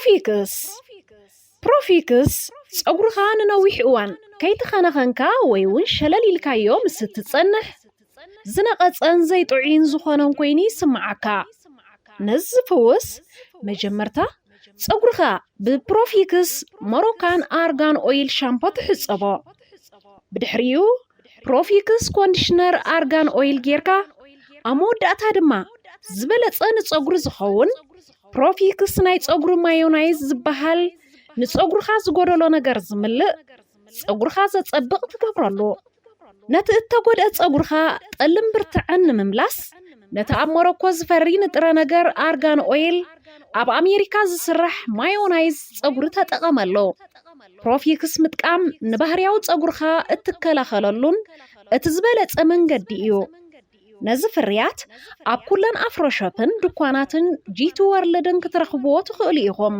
ፕሮፊክስ። ፕሮፊክስ ጸጉርኻ ንነዊሕ እዋን ከይተኸናኸንካ ወይ እውን ሸለል ኢልካዮ ምስ እትጸንሕ ዝነቐጸን ዘይጥዑይን ዝኾነን ኮይኑ ይስምዓካ። ነዚ ዝፍውስ መጀመርታ ጸጉርኻ ብፕሮፊክስ ሞሮካን ኣርጋን ኦይል ሻምፖ ትሕጸቦ። ብድሕሪኡ ፕሮፊክስ ኮንዲሽነር ኣርጋን ኦይል ጌርካ ኣብ መወዳእታ ድማ ዝበለጸ ንጸጉሪ ዝኸውን ፕሮፊክስ ናይ ጸጉሪ ማዮናይዝ ዝበሃል ንጸጉርኻ ዝጎደሎ ነገር ዝምልእ ጸጉርኻ ዘጸብቕ ትገብረሉ። ነቲ እተጎድአ ጸጉርኻ ጠልን ብርትዕን ንምምላስ ነቲ ኣብ ሞሮኮ ዝፈሪ ንጥረ ነገር ኣርጋን ኦይል ኣብ ኣሜሪካ ዝስራሕ ማዮናይዝ ጸጉሪ ተጠቐመሉ። ፕሮፊክስ ምጥቃም ንባህርያዊ ጸጉርኻ እትከላኸለሉን እቲ ዝበለጸ መንገዲ እዩ። ነዚ ፍርያት ኣብ ኩለን ኣፍሮሾፕን ድኳናትን ጂቲ ወርልድን ክትረኽብዎ ትኽእሉ ኢኹም።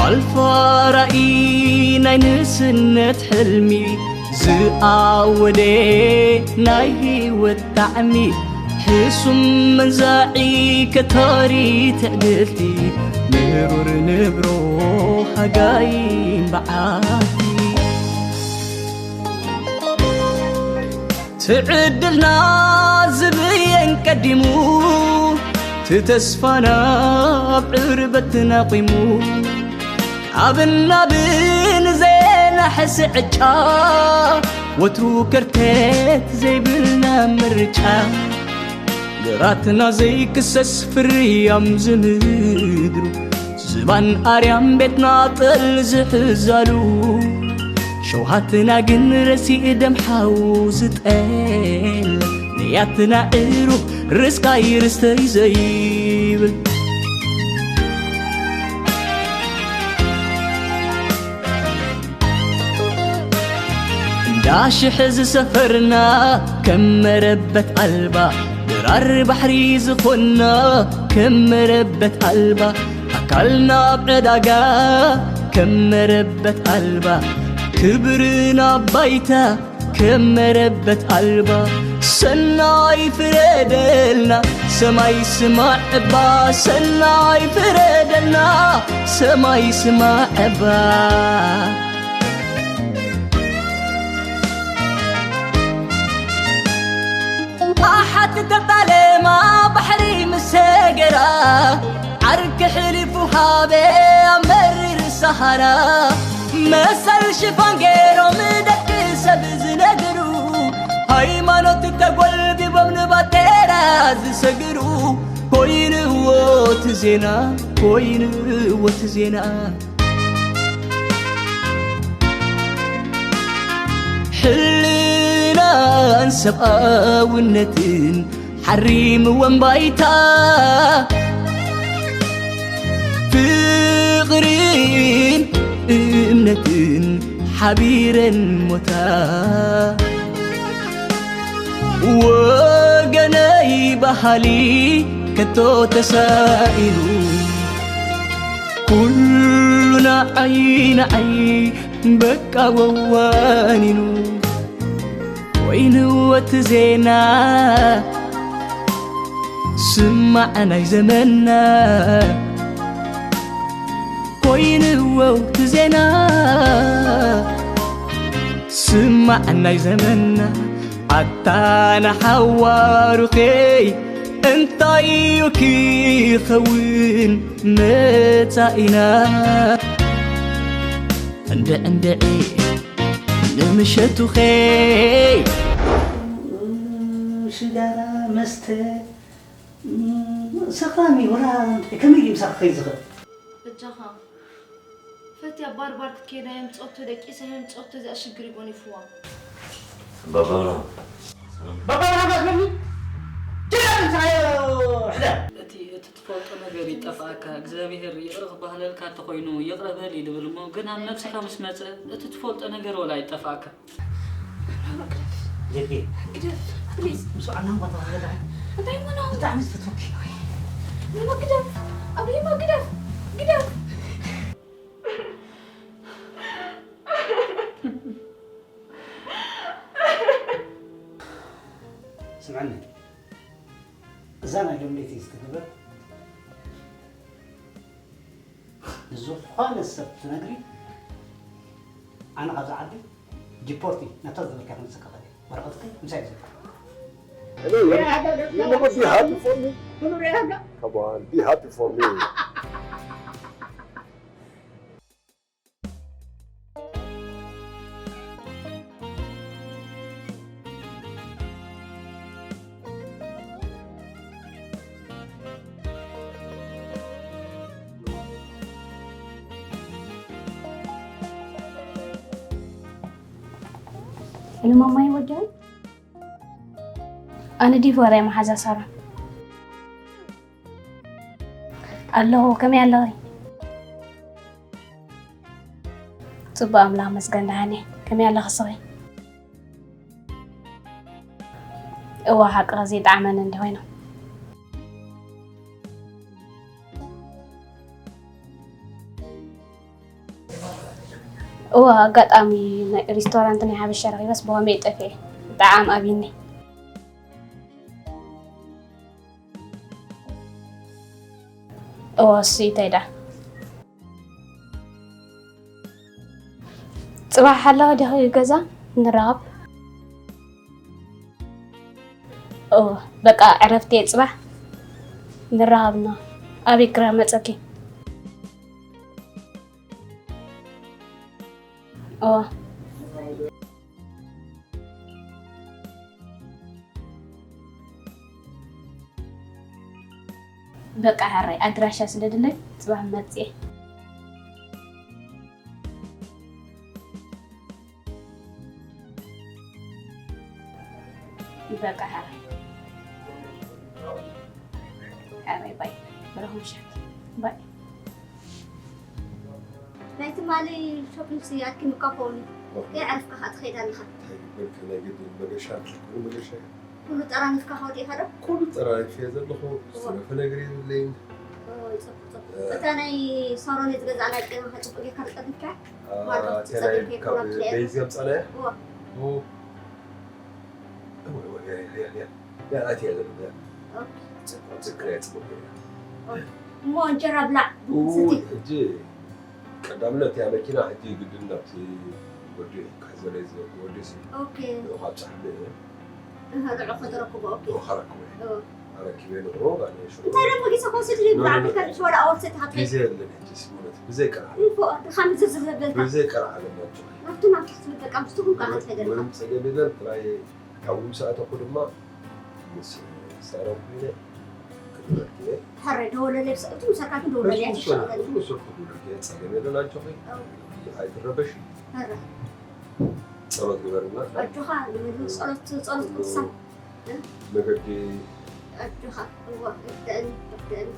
ኣልፋ ራእይ ናይ ንእስነት ሕልሚ ዝኣወደ ናይ ህይወት ጣዕሚ ሕሱም መንዛዒ ከታሪ ትዕድልቲ ምሩር ንብሮ ሃጋይን በዓቲ ትዕድልና ዝብየን ቀዲሙ ትተስፋና ኣብ ዕርበት ናቂሙ ካብ ናብን ዘናሕስ ዕጫ ወትሩ ከርተት ዘይብልና ምርጫ ግራትና ዘይክሰስ ፍርያም ዝምድሩ ዝባን ኣርያም ቤትና ጠል ዝሕዛሉ ሸውሃትና ግን ረሲእ ደም ሓው ዝጠል ንያትና ዕሩኽ ርስቃይ ርስተይ ዘይብል እንዳሽሕ ዝሰፈርና ከም መረበት ኣልባ ድራር ባሕሪ ዝኾንና ከም መረበት ኣልባ ኣካልና ኣብ ዕዳጋ ከም መረበት ኣልባ ክብርና ባይታ ከም መረበት ኣልባ ሰናይ ፍረደልና ሰማይ ስማዕ እባ ሰናይ ፍረደልና ሰማይ ስማዕ እባ ኣሓት ተጣለማ ባሕሪ ምስ ሰገራ ዓርኪ ሕሊፉ ሃበ ኣብ መሪር ሰሃራ መሰል ሽፋን ገይሮም ደቂ ሰብ ዝነግሩ ሃይማኖት ተጎልቢቦም ንባጤራ ዝሰግሩ ኮይንዎ እቲ ዜና ኮይንዎ እቲ ዜና ሕልናን ሰብኣውነትን ሓሪምወን ባይታ ፍቕርን እምነትን ሓቢረን ሞታ ወገነይ ባህሊ ከቶ ተሳኢኑ ኩሉ ንዓይ ንዓይ በቃ ወዋኒኑ ኮይንዎ እቲ ዜና ስማዕ ናይ ዘመንና ኮይንዎ እቲ ዜና ስማዕ ናይ ዘመንና ኣታ ንሓዋሩኸይ እንታይ እዩ ክኸውን መጻኢና እንድዕንድዒ ንምሸቱኸይ ሽጋራ መስተ ሰኻሚ ወላ እንታይ ከመይ ድዩ ምሳኻ ከይድ ዝኽእል? በጃኻ ፈትያ ባርባር ክትከይዳ የምጽኦቶ ደቂሳ የምጽኦቶ እዚኣ ሽግር ይጎኒፍዋ። ባባብራ ባባብራ መስለኒ ጅላ ምንሳዮ ሕደ እቲ እቲ ትፈልጦ ነገር ይጠፍኣካ እግዚኣብሄር ይቕረ ክባህለልካ እንተኾይኑ ይቕረ በል እዩ ልብል እሞ ግን ኣብ ነብስኻ ምስ መፀ እቲ ትፈልጦ ነገር ወላ ይጠፍኣካ ጀጌ ግደፍ ፕሊዝ ምስ ዋዕና እንኳ ተባህለ እንታይ ሆኖ ብጣዕሚ ዝፈትወኪ ኖ ግደፍ ኣብሪማ ግደፍ ግደፍ ስምዐኒ እዛ ናይ ሎም ለይቲ ዝተገብረት ንዝኾነ ሰብ ትነግሪ ኣነ ካብዛ ዓዲ ዲፖርቲ ነታ ዝበልካ ክምስካ ኸደ ወረቐትኪ ምሳይ ዘሎ Hello, you, you never be happy for me? Come on, be happy for me. Hello ማማይ ወደይ ኣነ ዲቦራ እየ መሓዛ ሳሮን ኣለኹ ከመይ ኣለኺ ፅቡቅ ኣምላኽ መስገን ደሓን እየ ከመይ ኣለኺ ስኺ እዋ ሓቂ ከዚ ይጣዕመኒ እንዲ ኮይኖም እዋ ኣጋጣሚ ሪስቶራንት ናይ ሓበሻ ረኺበስ ብኸመይ ጠፊኤ ብጣዕሚ ኣብይኒ እዋ እሱ እንታይ ደኣ ፅባሕ ኣለኺ ዲኺ ገዛ ንራኸብ እወ በቃ ዕረፍቲ እየ ፅባሕ ንራኸብና ኣበይ ክረመፀኪ እወ በቃ ሕራይ ኣድራሻ ስደድለይ ፅባሕ መፅየ በቃ ሕራይ ሕራይ ባይ ብረኹም ሻት ባይ ናይ ትማሊ ሾፒንግ ሲ ኣድኪምካ ኸውን ከይዓረፍካ ከዓ ትኸይድ ኣለኻ እንታይ ግበርካ ናይ ግድን መገሻ እንተኮይኑ መገሻ እዩ ኩሉ ጠራኒፍካ ከወዲእካ ዶ ኩሉ ጠራሪፈ ዘለኹ ዝተረፈ ነገር የብለይን እታ ናይ ሳሮን ዝገዛእና ጨና ከፅቡቅ ጌርካ ዝጠርኒፍካ ማርካ ትፀገም ከይኮና ትለያ በይዝ ገምፃና እያ እዋ እያ ኣትያ ዘሎ ፅግረ ፅቡቅ እሞ እንጀራ ብላዕ ውይ ሕጂ ቀዳምነት እያ መኪና ሕጂ ግድን ናብቲ ወዲ ክሕዘለይ ዝወዲ ሲ ኦኬ ንኡ ካብ ፃሕሊ እየ እህ ንዑ ከተረክቦ ኦኬ ንኡ ከረክቦ እየ ኦ። ኣረኪበ ንኡ ኣነ ሽዑ እንታይ ደሞ ጊሰ ከወስድ እዩ ብላዕ ቢልካ ንሽ ወላ ኣወርሰት ሃብተ ጊዜ የለን ሕጂ ሲ ማለት ብዘይ ቀርዓ ይፎ ድኻም ዝዝር ዘበልካ ብዘይ ቀርዓ ኣለና ናብቱ ናብ ታሕቲ ምጠቃም ዝትኹም ከዓት ፈደልካ ምንም ፀገም የለን ጥራይ ካብኡ ምስ ኣተኹ ድማ ምስ ሳሮን ኮይነ ክድረክ እየ። ሕረ ደወለለይ ብሰ እቱ ምሳካ ግን ደወለለይ እሱ እሱ ኣይትሸወደኒ። እሱ እሱ ክድረክ እየ ጸገም የለን ኣጆኺ ኣይትረበሽ። ሕረ ጸሎት ግበርና። ኣጆኻ ንመድን ጸሎት ጸሎት ቅዱሳን መገዲ ኣጆኻ እዋ እርደእኒ እርደእኒ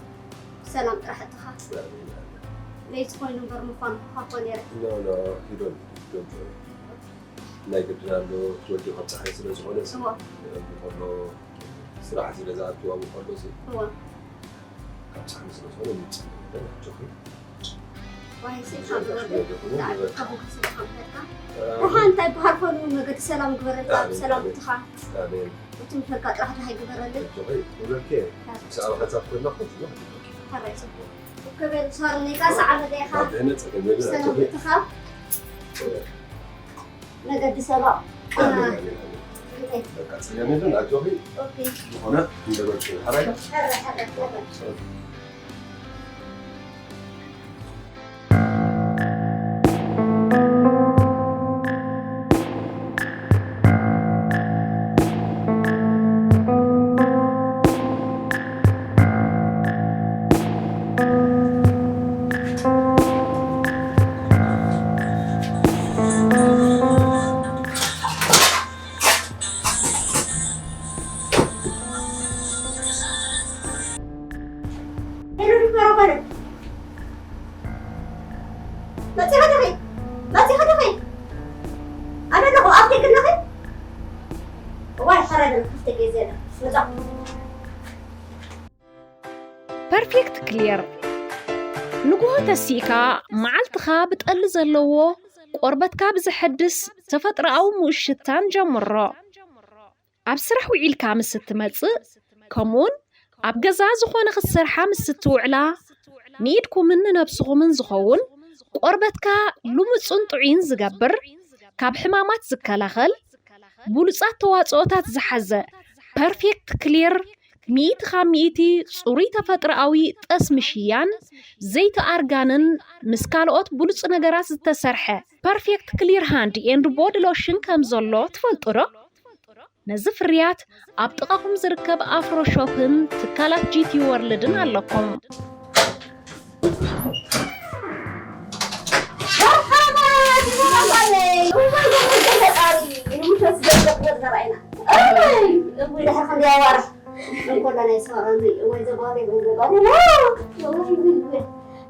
ብሰላም ጥራሕ እትኻ ለይቲ ኮይኑ እምበር ምዃኑ ክኾ ነይረ። ኖ ኖ ሂዶን ዶንት ወሪ። ናይ ግድን ኣሎ ትወዲ ካብ ፀሓይ ስለ ዝኾነ ሲ እዋ ብከሎ ስራሕ ስለ ዝኣትዋ ብከሎ ሲ እዋ ካብ ፀሓይ ስለ ዝኾነ ምፅእ ነገር ኣጆኺ ዋይ ሲ ሓብሮ ዶ ብጣዕሚ ካብ ስለ ሓብረካ ደሓ እንታይ በሃል ኮኑ መገዲ ሰላም ግበረልካ ብሰላም ብትኻ ኣሜን እቲ ምፈልካ ጥራሕ ደሃ ይግበረልይ ኣጆኺ ይብለልኪ እየ ብዛዕባ ሓንሳብ ኮይና ኮፍ ኢለ ክድረኪ ሓራይ ፅቡቅ እከበል ሳሮነይ ካሳ ዓመት ኢኻ ኣሜን ፀገም የለን ሰላም ኣጆኺ ብትኻ መገዲ ሰባ ኣሜን ኣሜን ኣሜን በቃ ፀገም የለን ኣጆኺ ዝኾነ እንደበልሽ ሓራይ ፐርፌክት ክሊር። ንግሆ ተሲእካ መዓልትኻ ብጠሊ ዘለዎ ቆርበትካ ብዘሐድስ ተፈጥሮኣዊ ምኡሽታን ጀምሮ። ኣብ ስራሕ ውዒልካ ምስ እትመጽእ፣ ከምኡውን ኣብ ገዛ ዝኾነ ክትሰርሓ ምስ እትውዕላ፣ ንኢድኩምን ንነብስኹምን ዝኸውን ቆርበትካ ልሙጽን ጥዑይን ዝገብር፣ ካብ ሕማማት ዝከላኸል፣ ብሉጻት ተዋጽኦታት ዝሓዘ ፐርፌክት ክሊር፣ ሚእቲ ካብ ሚእቲ ጽሩይ ተፈጥሮኣዊ ጠስሚ ሽያን ዘይቲ ኣርጋንን ምስ ካልኦት ብሉጽ ነገራት ዝተሰርሐ ፐርፌክት ክሊር ሃንድ ኤንድ ቦዲ ሎሽን ከም ዘሎ ትፈልጡ ዶ? ነዚ ፍርያት ኣብ ጥቓኹም ዝርከብ ኣፍሮ ሾፕን ትካላት ጂቲ ወርልድን ኣለኩም።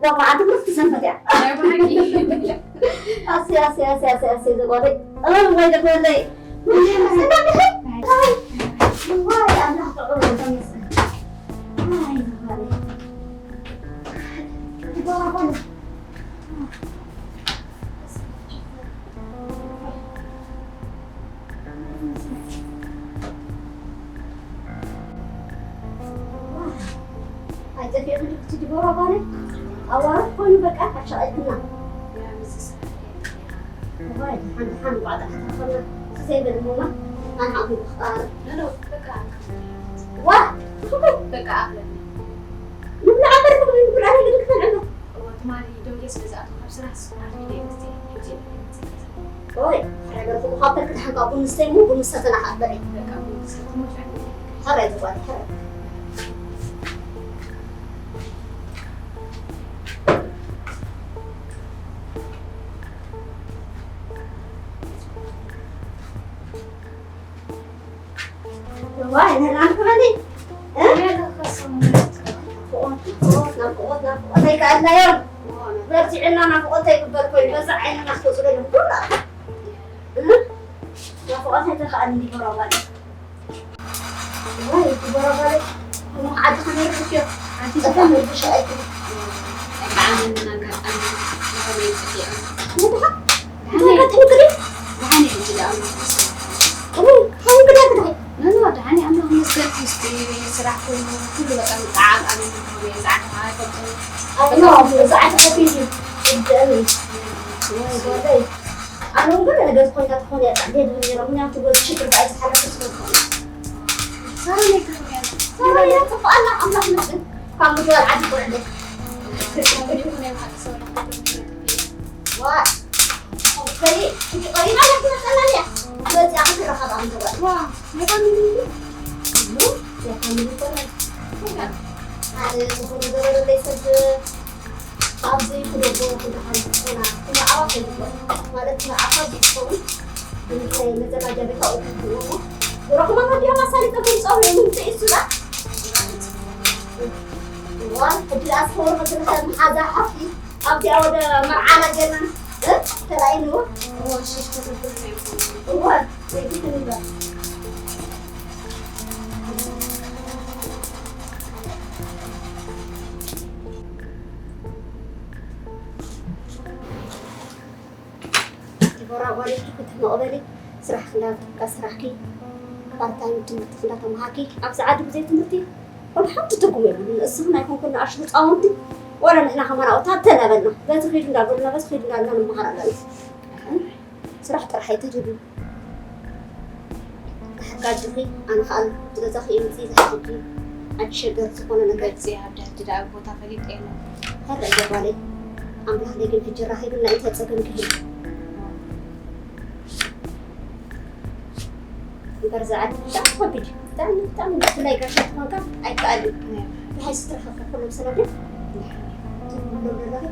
ሎማዓንቲ ብርክቲ ሰንበት እያ። ናይ ብሓቂ። ኣሰይ፣ ኣሰይ፣ ኣሰይ፣ ኣሰይ፣ ኣሰይ፣ ዘጓለይ። እም፣ ወይ ዘጓለይ። ዋይ፣ ኣምላኽ ጥዑም ነው፣ ተመስገን። ኣይ፣ ዘጓለይ። ዘጓለይ። ኣይጠፊእን ዶ ክትጅበሮ ጓለይ? ኣዋርሕ ኮይኑ በቃ ኣሻቒልክና። ዋይ፣ ሓንቲ ሓንቲ ቋዕጣ ከተኾና ዘይበል እሞማ፣ ኣነ ሓንቲ ክቃር። ኖ፣ ኖ፣ በቃ። ዋ፣ በቃ ኣኽለኒ። ንብላ ዓበር ምግቢ ንብላ፣ ንግዲ ክፈልዕና። እዋ፣ ትማሊ ደውየ ስለ ዝኣተኹ፣ ካብ ስራሕስ ኣርፊደ እየ መፅየ። ሕጂ እየ መፅየ። ኦይ፣ ሕራይ በልኩ፣ ካብ ተርክ ደሓን ካብ ቡን ስተይ እሞ፣ ቡን ሰተና ከኣ በለይ። በቃ፣ ቡን ሰተና። ሕራይ ዝጓል፣ ሕራይ። ዋይ፣ ምህላን ክበሊ። እ? ናፍቖት፣ ናፍቖት፣ ናፍቖት፣ ናፍቖት ኣይከኣልናዮን። በርቲዕና ናፍቖት ኣይግበር ኮይኑ፣ በዛ ዓይንና ክወፅዶ እዮም ኩሉ። እ? ናፍቖት ኣይተኸኣልን እዩ፣ ጎረባለ። ዋይ፣ እቲ ጎረባለ። እሞ ዓዲ ከመይ ርኢኽዮ? ዓዲ ጠፋ፣ መርብሽ ኣይትብል። ኣይከኣልን፣ ኣጋጣሚ፣ ናበይ ጠፊኣ? እንታይ ደሓን? እንታይ ኣጋጢሙኪ ድዩ? ደሓን እየ ሕጂ ደኣ። እሞ ከመይ ገለ ክድሕን? ኖ፣ ኖ፣ ደሓን እየ፣ ኣምላኽ ይመስገን። ምስቲ ስራሕ ኮይኑ ኩሉ በቃ ምጥዓም ኣነ ምንድነው የዝዓካ ኣይፈልጥን። ኣይ፣ ኖ፣ ዝዓካ ከፊት እዩ። እደን። ወይ፣ ወይ። ኣነ እውን ገለ ነገር ኮይና ትኾን እያ፣ ጻዕዳ ድብል ነይራ። ምክንያቱ ገለ ሽግር ብኣይ ዝሓለፈ ስለ ዝኾነ። ሳሮን ኣይትግርምያ። ሳሮን እያ፣ ጽቡቕ ኣላ፣ ኣምላኽ ይመስገን። ካብ ምግባር ዓዲ ቁርዕደ። ዋ፣ ከሊ፣ እቲ ቀሪባ እያ ትመጸና እያ። መጺኣ ክትረኸባ እንተጓል። ዋ፣ ናይ ፋሚሊ እዩ። እዩ፣ ናይ ፋሚሊ ይኮነ። ኣነ ዝኾነ ገበረለይ ሰብ ኣብዚ ክደቦ ክደሓን ዝኾና ክመዓባ ከይትኾን። ማለት ክመዓባ ዝኸውን ብምንታይ መዘናጃ ቤት ኣብኡ ክህልዎ እሞ። ዝረኽቦም ኣዲኦም ኣሳሊጦም ክምፅኦም እዮም። ምንታይ እሱ ዳ? እዋ፣ ሕጂ ደኣ እስከ ወረቐት ዝረኸብ መሓዛ ሓፍቲ ኣብዚኣ ወደ መርዓና ገና፣ እ? ተራእይንዎ? እዋ፣ ሽሽ ተተብሎ ዘይኮነ። እዋ፣ ዘይግድን እምበር። ዲቦራ ጓለይቱ ክትሕመቕ በሊ፣ ስራሕኪ እንዳበልካ ስራሕኪ፣ ፓርታይም ትምህርትኪ እንዳተምሃርኪ፣ ኣብዚ ዓዲ ብዘይ ትምህርቲ ወላ ሓንቲ ትርጉም የብሉን። ንስኽን ኣይኮንክን ንኣሽቱ ህፃውንቲ፣ ወላ ንሕና ከማን ኣብኡ ታተ እናበልና፣ በቲ ኺዱ እንዳበሉና፣ በቲ ኺዱ እንዳበልና ንመሃር ኣለና። ስራሕ ጥራሕ ኣይተድልዩ። ንሓቂ ኣጆኺ፣ ኣነ ኸኣ እቲ ገዛኺ እየ መጺእ ዝሓሸኪ። ኣይትሸገር ዝኾነ ነገር። ገጽ ኣብ ድሕቲ ደኣ ቦታ ፈሊጠ የለን። ሕራይ ጓለይ፣ ኣምላኽ ደጊም ሕጂ ራኺብና እንታይ ጸገም ክህሉ። እምበር ዝዓዲ ብጣዕሚ ከቢድ እዩ። ብጣዕሚ፣ ብጣዕሚ ብፍላይ ጋሻ ትኾንካ ኣይከኣልን እዩ። ናይ ብሓይሲ ትረኸብ ኩሎም ስለ ግን ትብሎም ዘለኺ።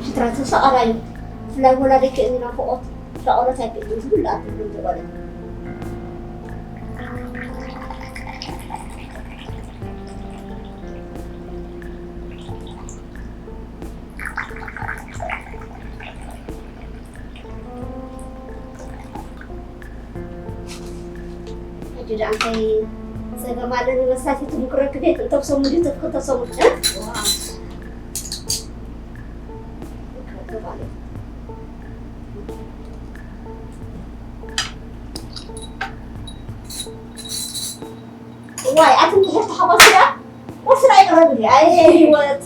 ፍጥረት ሰቐላ እዩ። ብፍላይ ወላዲት ክእኒ ናፍቖት ሻቐሎት ኣይክእልን ዝብሉ ኣትብሎም ዝቖለ። ሕጂ ደኣ እንታይ ጸገም ኣለኒ መሳቲት ምክረክብ ቤት እንተብ ሰሙን ድዩ ተብ ክልተ ሰሙን እ? ዋይ ኣቲ ምሕርቲ ሓጎስ ዳ ቁርሲ ዳ ይቅረብ ዲ ኣይ ህይወት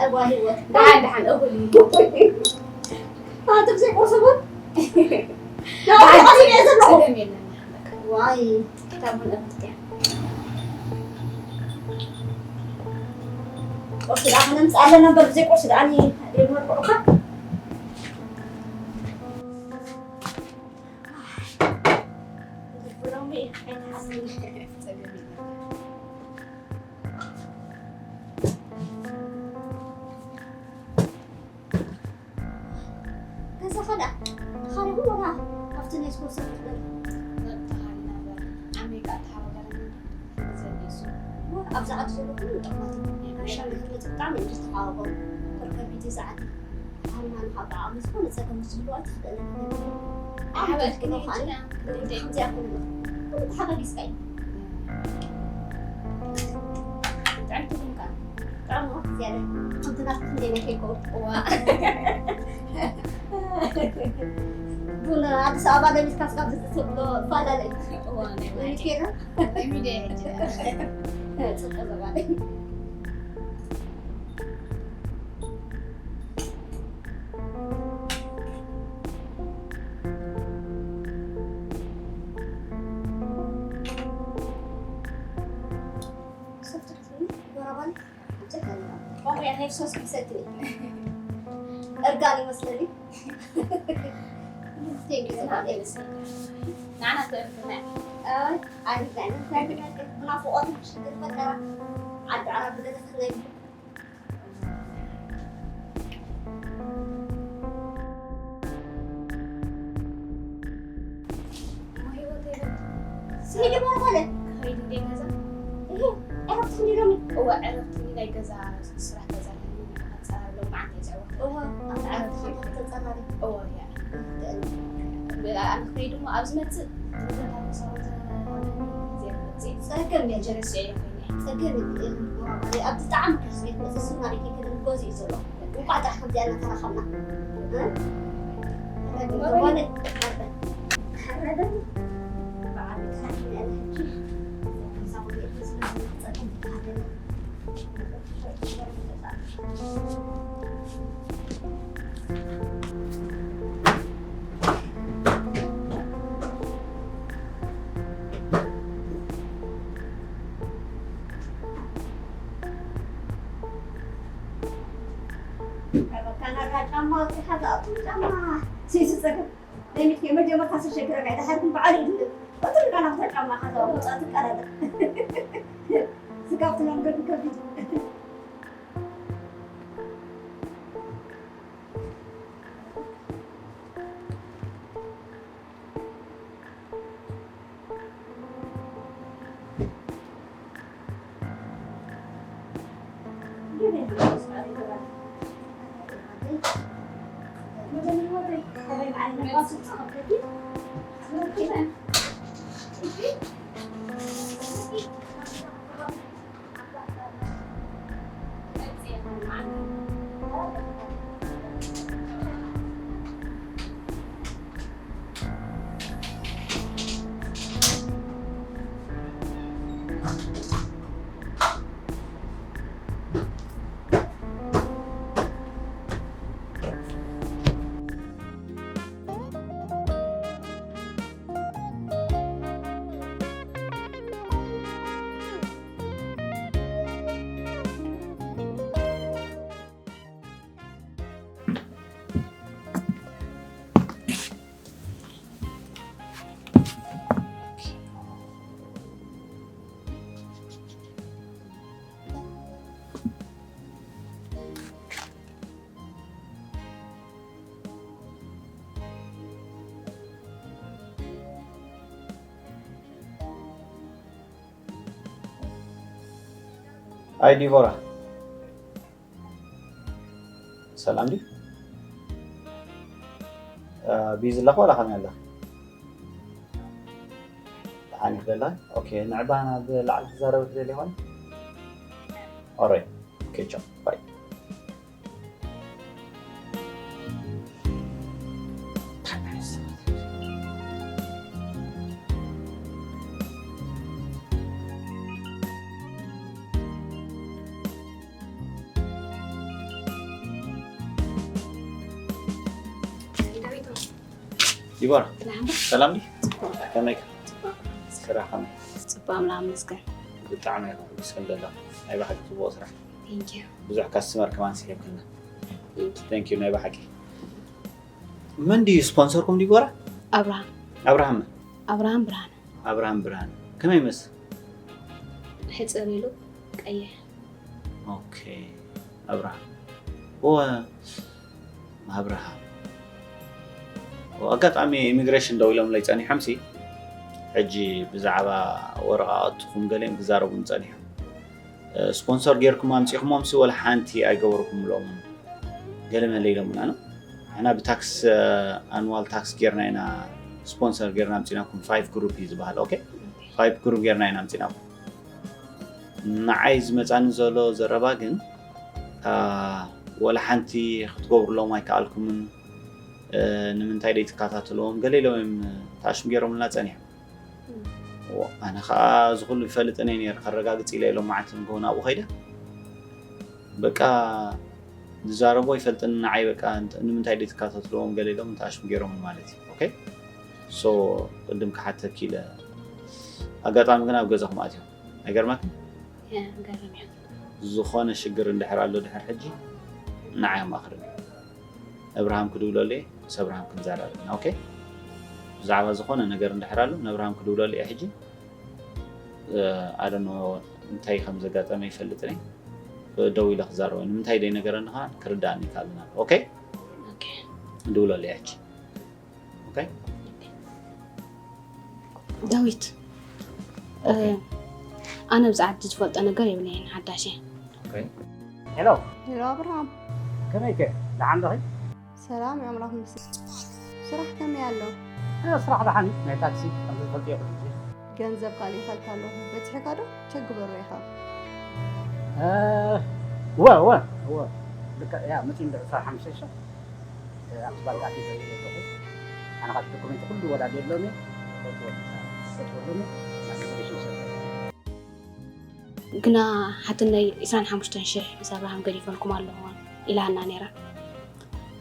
ኣጓ ህይወት ደሓን ደሓን እኹል እዩ። ኣቲ ብዘይ ቁርሲ እውን ናብቲ ቀሊል እየ ዘለኹ። ጸገም የለን። ዋይ ክታብ እውን እኽልቲ እያ። ቁርሲ ደኣ ክነምጽእ ኣለና እምበር ብዘይ ቁርሲ ደኣ እኔ የመርቅዑካ። ብሎሚ ኣይተሓስብን። ጸገም የለን። ገዛኻ ደኣ ተኻሪኹ ወላ ኣብቲ ናይ ስፖርት ሰልፍ ትበል? ተኻሪና እምበር ዓመይ ከኣ ተሓባበረኒ ዘሊሱ። እወ፣ ኣብዚ ዓዲ ዘሎ ኩሉ ጥዑማት እዮም። ናይ ማሻ ምሕረት ብጣዕሚ እዮም ዝተሓባበሩ። ከርከቢት እዚ ዓዲ ሃይማኖት ኣብ ዓቕሚ ዝኾነ ጸገም ምስ ዝህልዋ ትኽእል ዓቕሚ ሓበን ተፍቅዶ ግን ከኣኒ ጭና ክንደይ ከምዚኣ ኩሉ ኩሉ ተሓጋጊዝካ እዩ። ጥዕምቲ ኩንካ። ጥዑም ዝያዳ ከምቲ ናትኩም ዘይናተይ ይከውን። እዋ። ቡን ኣዲስ ኣበባ ለሚድካ ስጋብ ዝትብሎ ይፈላለ እዩ። እዋ፣ ናይ ማይ። ለሚድ ከይድና? ለሚድ እየ ሕጂ። ጽቡቕ ዘባለይ። ሶፍት ክትብሊ ወራባን ኣብዛ ከለና ቆምያ ናይ ሶስ ክሰቲ እርጋን ይመስለኒ። Thank you so much. ንዓና ትእርፍና። ኣይ፣ ኣሪፍ ናይ ብናፍቆት ሽግር ፈጠራ ዓዲ ዓረብ ብደረሰ ናይ እሞ ህይወተይ በል። ስሄድ እሞ ኾነ። ክኸይድ እንደ ገዛ። እህ፣ ዕረፍቲ እንዲ ሎሚ። እወ፣ ዕረፍቲ ናይ ገዛ ስራሕ ገዛ ኣለኒ። ኣጸራርሎ መዓት እየ ዝዕወት። እወ፣ ኣብቲ ዕረፍቲ ዕረፍቲ። ሓንቲ ተጸራሪ። እወ፣ እያ። ኣነ ክኸይድ እሞ ኣብ ዝመጽእ ንብረታት ክሰርሖ ዝነበረኒ ግዜ ክመጽእ። ጸገም የለን። ጀረስ እየ ኮይነ። ጸገም የለን። እወ፣ ኣብዚ ጣዕሚ ክርስቤት መጽእ ስና ቤት ይከደን ጎዚ እዩ ዘሎ። እንቋዕ ጥራሕ ከምዚኣ እናተራኸብና። እ? ዝኾነ ሓረደ። ሓረደ። ብዓቢት ሓቂ እያ ሕጂ። እዛ ወዲ እቲ ዝመጽእ ጸገም ተሓደለ። ካናዳ ጫማ ኣውጺኻ ዝኣቱ ጫማ ሲሱ ጸገም ለሚት ከመጀመርታ ስሸግረካ ድሓር ግን በዓል እዩ ዝብል። እቱ ርካ ናብታ ጫማ ካዛ ውጻእ ትቀራለ ስጋብ ትለምዶ ብከቢድ ኣይ ዲቦራ፣ ሰላም ድዩ? ቢዚ ኣለኻ ዋላ ከመይ ኣለኻ? ደሓን እየ። ደላ። ኦኬ፣ ንዕባና ብላዕሊ ክዛረብ ትደሊ ይኾን? ኦራይት። ኦኬ፣ ቻው። ባይ። ዲቦራ፣ ሰላም ዲ? ከመይ? ስራሕ ከመይ? ጽቡቅ ኣምላኽ ይመስገን። ብጣዕሚ እየ ከመስግን ዘለኹ። ናይ ብሓቂ ጽቡቕ ስራሕ። Thank you። ብዙሕ ካስተመር ከማን ስሒብክና። Thank you። Thank you፣ ናይ ብሓቂ። መን ድዩ ስፖንሰርኩም ዲቦራ? ኣብርሃም። ኣብርሃም መን? ኣብርሃም ብርሃነ። ኣብርሃም ብርሃነ። ከመይ ይመስል? ሕጽር ኢሉ ቀይሕ። ኦኬ። ኣብርሃም። ኦ፣ ኣብርሃም። ኦ፣ ኣጋጣሚ ኢሚግሬሽን ደው ኢሎምለይ ጸኒሖም ሲ። ሕጂ ብዛዕባ ወረቓቕትኹም ገሊኦም ክዛረቡን ጸኒሖም። እ፣ ስፖንሰር ጌርኩም ኣምጺኹሞም ሲ ወላ ሓንቲ ኣይገበርኩምሎምን። ገለ መለ ኢሎምና ነው። ንሕና ብታክስ፣ እ፣ ኣኑዋል ታክስ ጌርና ኢና ስፖንሰር ጌርና ኣምጺናኩም። ፋይቭ ግሩፕ እዩ ዝበሃል። ኦኬ። ፋይቭ ግሩፕ ጌርና ኢና ኣምጺናኩም። ንዓይ ዝመጻኒ ዘሎ ዘረባ ግን፣ አ፣ ወላ ሓንቲ ክትገብሩሎም ኣይከኣልኩምን፣ እ፣ ንምንታይ ደይትከታተልዎም? ገለ ኢሎም እዮም ተኣሽም ገይሮምልና ጸኒሖም። እም። ዎ፣ ኣነ ኸኣ እዚ ኹሉ ይፈልጥ እየ ነይረ፣ ከረጋግጽ ኢለ ኢሎም መዓልቲ ንግሆ ናብኡ ኸይደ። በቃ፣ ዝዛረቦ ይፈልጥን ንዓይ በቃ፣ እንት-፣ ንምንታይ ደይትከታተልዎም? ገለ ኢሎም ተኣሽም ገይሮምን ማለት እዩ። ኦኬ? ሶ፣ ቅድም ክሓተኪ ኢለ፣ ኣጋጣሚ ግን ኣብ ገዛኹም ኣትዮም። ኣይገርመክን? ያ፣ ገርም እዩ። ዝኾነ ሽግር እንድሕር ኣሎ ድሕር ሕጂ ንዓይ ኣማኽርኒ። እብርሃም ክድውለሉ እየ፣ ምስ እብርሃም ክንዘራረብ ኢና። ኦኬ? ብዛዕባ ዝኾነ ነገር እንድሕር ኣሎ ንእብርሃም ክድውለሉ እየ ሕጂ። እ፣ I don't know እንታይ ከም ዘጋጠመ ይፈልጥን እየ። ደው ኢለ ክዛረቦ፣ ንምንታይ ደይ ነገረኒ ኸዓ ክርዳእኒ ይከኣልን ኣሎ። ኦኬ? ኦኬ። ድውለሉ እየ ሕጂ። ኦኬ? ዳዊት፣ ኦኬ። እ፣ ኣነ ብዛዕባ ዝፈልጦ ነገር የብለይን፣ ሓዳሽ እየ። ኦኬ። ሄሎ። ሄሎ ኣብርሃም። ከመይ ከ? ደሓን ዲኺ? ሰላም እዩ፣ ኣምላኽ ይመስገን። ስራሕ ከመይ ኣሎ? እ፣ ስራሕ ደሓን እዩ። ናይ ታክሲ ከም ዝፈልጥዮ ኩሉ ግዜ። ገንዘብ ካልእ ይኸልካ ኣለኹ። በጺሕካ ዶ? ቸክ ግበሮ ኢኻ። እ፣ እወ፣ እወ፣ እወ። ልክዕ እያ፣ መጺኡ እንድዒ ዕስራን ሓሙሽተን ሺሕ። ኣብቲ ባንክ ኣትዩ ዘርኢ ዘለኹ። ኣነ ካብቲ ዶኩመንት ኩሉ ወዳድየሎም እየ። ክፈትወሎም፣ ክፈትወሎም እየ። ናብ ኢሚግሬሽን ይሰዶ። ግና ሓትነይ ዕስራን ሓሙሽተን ሺሕ ምስ ኣብርሃም ገዲፈልኩም ኣለኹ ኢላና ነይራ።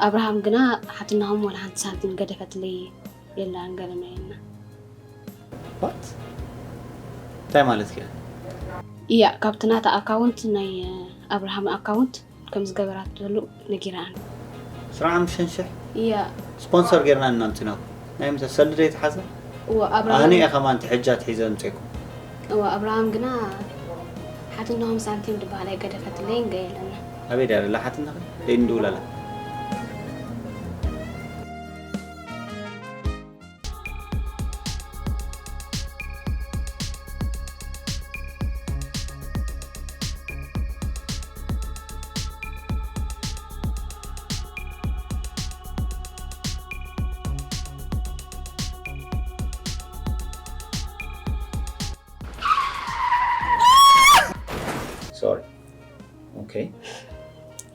ኣብርሃም ግና ሓትናኹም ወላ ሓንቲ ሳንቲም ገደፈትለይ የላን ገለ መለ ኢልና። ዋት? እንታይ ማለት እዩ? እያ፣ ካብቲ ናታ ኣካውንት ናይ ኣብርሃም ኣካውንት ከም ዝገበራትሉ ነጊራን። ዕስራን ሓሙሽተን ሺሕ? እያ። ስፖንሰር ጌርና እናምጽናኩም። ናይ ምንታይ ሰልዲ ዶ የተሓዘ? እወ፣ ኣብርሃም ኣነ እየ ከማን ትሕጃ ትሒዘ ኣምጼኩም። እወ፣ ኣብርሃም ግና ሓትናኹም ሳንቲም ድበሃል ኣይገደፈትለይን ገ የለና። ኣበይ ድያ ዘላ ሓትናኺ? ደይ ንድውላላ። ሶሪ። ኦኬ።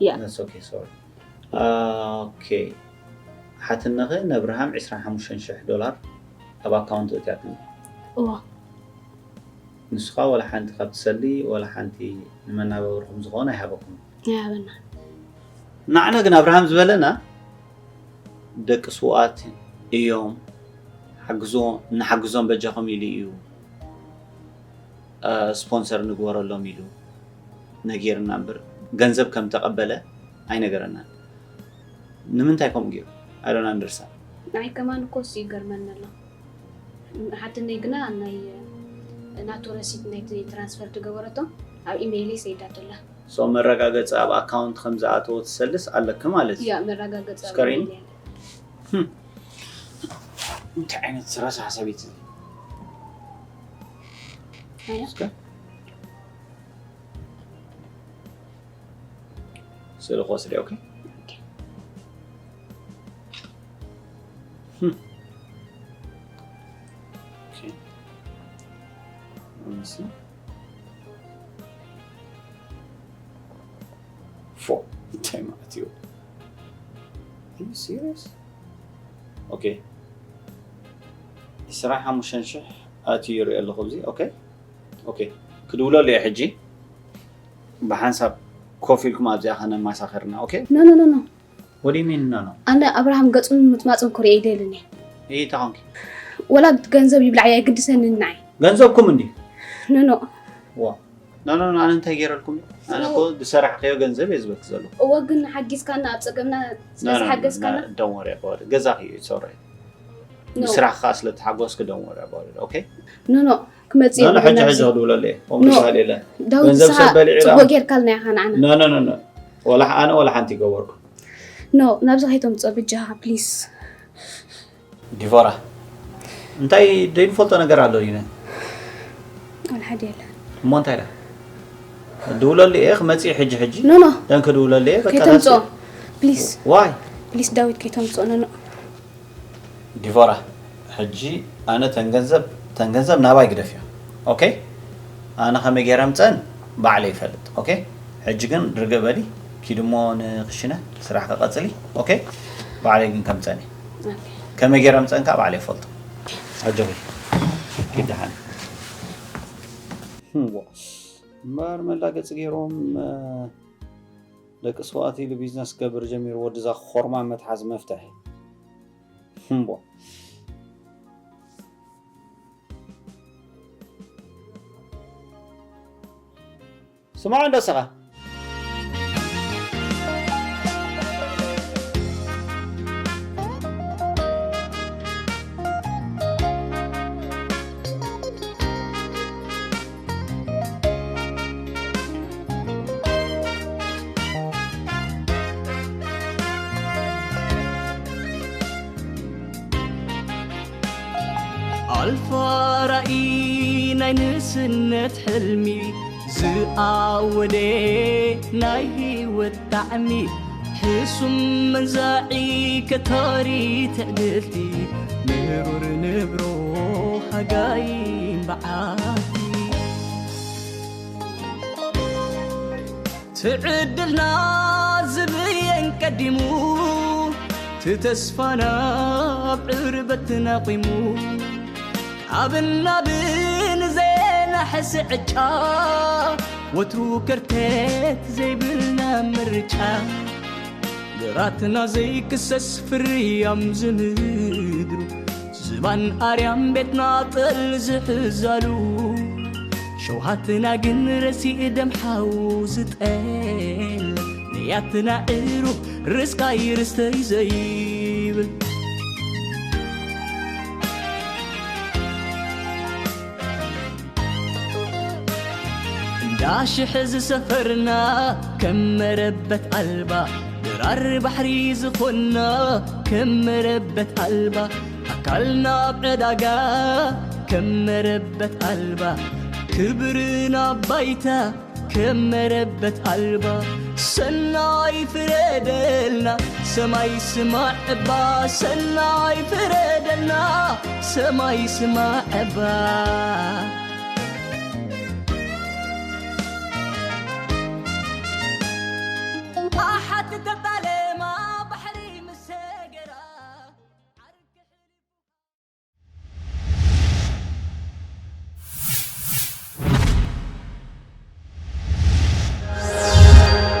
ያ። That's okay, ሶሪ። ኦኬ። ሓትነኺ ነብርሃም ዕስራን ሓሙሽተን ሺሕ ዶላር ኣብ ኣካውንት እትያትኒ። እዋ። ንስኻ ወላ ሓንቲ ካብቲ ሰልዲ ወላ ሓንቲ ንመናባብርኹም ዝኾነ ኣይሃበኩምን። ኣይሃበና። ንዓና ግን ኣብርሃም ዝበለና ደቂ ስውኣት እዮም፣ ሓግዞ-፣ ንሓግዞም በጃኹም ኢሉ እዩ፣ እ፣ ስፖንሰር ንግበረሎም ኢሉ ነጊርና እምበር ገንዘብ ከም ተቐበለ ኣይነገረናን። ንምንታይ ከምኡ ገይሩ? I don't understand። ንዓይ ከማን እኮ እሱ ይገርመኒ ኣሎ። ሓትነይ ግና ናይ ናቱ ረሲት ናይቲ ትራንስፈር ዝገበረቶ ኣብ ኢሜይለይ ሰይዳቶ ኣላ። ሶ መረጋገጺ ኣብ ኣካውንት ከም ዝኣተወ ትሰልስ ኣለኪ ማለት እዩ። ያ፣ መረጋገጺ ኣብ እስከሪን? ኢሜይለይ ኣለ። ህም። እንታይ ዓይነት ረሳሕ ሰበይቲ እዚ? ኣያ? እስከ ስእሊ ክወስድ እየ፣ ኦኬ? ኦኬ። ህም። ኦኬ። ፎ እንታይ ማለት እዩ? Are you serious? ኦኬ፣ ዕስራን ሓሙሽተን ሽሕ ኣትዩ ይርኢ ኣለኹ ኣብዚ። ኦኬ፣ ኦኬ፣ ክድውለሉ እየ ሕጂ። ብሓንሳብ ኮፍ ኢልኩም ኣብዚኣ ከነማሳኸርና። ኦኬ፣ ኖ ኖ ኖ ኖ what do you mean? No, no. ኣነ ኣብርሃም ገጹን ምጽማጹን ክርእዮ ኣይደልን እየ። ይታኾንኪ ወላ ገንዘብ ይብላዕ እየ ግድሰኒ ንዓይ። ገንዘብኩም እንዲ ኖ ኖ ዋ no no no ኣነ እንታይ ገይረልኩም? ኣነ እኮ ዝሰራሕክዮ ገንዘብ እየ ዝበክ ዘሎ። እወ ግን ሓጊዝካና ኣብ ጸገምና ስለዝሓገዝካና don't worry about it። ገዛኺ እዩ it's alright። ኖ ብስራሕካ ስለ ተሓጎስክ don't worry about it። ኦኬ ኖ ኖ ክመጽእ ኖ ኖ የብሉን ሕጂ ኣብዚ። ሕጂ ክድውለሉ እየ። ኖ ዳዊት ዳዊት ንስኻ ሰብ በሊዕ ጽቡቅ ጌርካ ኢልናኻ ንዓና። ኖ ኖ ኖ ኖ ወላ ኣነ ወላ ሓንቲ ይገበርኩ። ኖ ናብዚ ከይተምጽኦ ብጃኻ ፕሊስ። ዲቮራ እንታይ ዘይንፈልጦ ነገር ኣሎ ዲነ? ወላ ሓደ የለን። እሞ እንታይ ዳ ድውለሉ እየ ክመፅእ ሕጂ ሕጂ ኖ ኖ ደን ክድውለሉ እየ በቃ ከይተምጽኦ ፕሊስ ዋይ ፕሊስ ዳዊት ከይተምጽኦ ኖ ኖ ዲቮራ ሕጂ ኣነ ተን ገንዘብ ተን ገንዘብ ናባይ ግደፍዮ። ኦኬ ኣነ ከመይ ገይረ ምፀን ባዕለ ይፈልጥ። ኦኬ ሕጂ ግን ርግእ በሊ ኪድሞ ንክሽነ ስራሕ ከቀፅሊ። ኦኬ ባዕለይ ግን ከምፀኒ ከመይ ገይረ ምፀን ከዓ ባዕለ ይፈልጦ። ኣጆኺ ኪድ ደሓን እምበር መላገፂ ገይሮም ደቂ ስዋእቲ ኢሉ ቢዝነስ ክገብር ጀሚሩ ወድዛ ኮርማ መትሓዚ መፍትሒ እምቦ ስምዖ እንዶ ስኻ ኣልፋ ራእይ ናይ ንእስነት ሕልሚ ዝኣወደ ናይ ህይወት ጣዕሚ ሕሱም መንዛዒ ከታሪ ትዕድልቲ ምሩር ንብሮ ሃጋይን በዓቲ ትዕድልና ዝብየን ቀዲሙ ትተስፋና ኣብ ዕርበት ናቂሙ ካብ ናብን ዘናሕስ ዕጫ ወትሩ ከርተት ዘይብልና ምርጫ ግራትና ዘይክሰስ ፍርያም ዝምድሩ ዝባን ኣርያም ቤትና ጠል ዝሕዛሉ ሸውሃትና ግን ረሲእ ደም ሓው ዝጠል ንያትና ዕሩ ርስቃይ ርስተይ ዘይብል እንዳ ሽሕ ዝሰፈርና ከም መረበት ኣልባ ድራር ባሕሪ ዝኾንና ከም መረበት ኣልባ ኣካልና ኣብ ዕዳጋ ከም መረበት ኣልባ ክብርና ባይታ ከም መረበት ኣልባ ሰናይ ፍረደልና ሰማይ ስማዕ እባ ሰናይ ፍረደልና ሰማይ ስማዕ እባ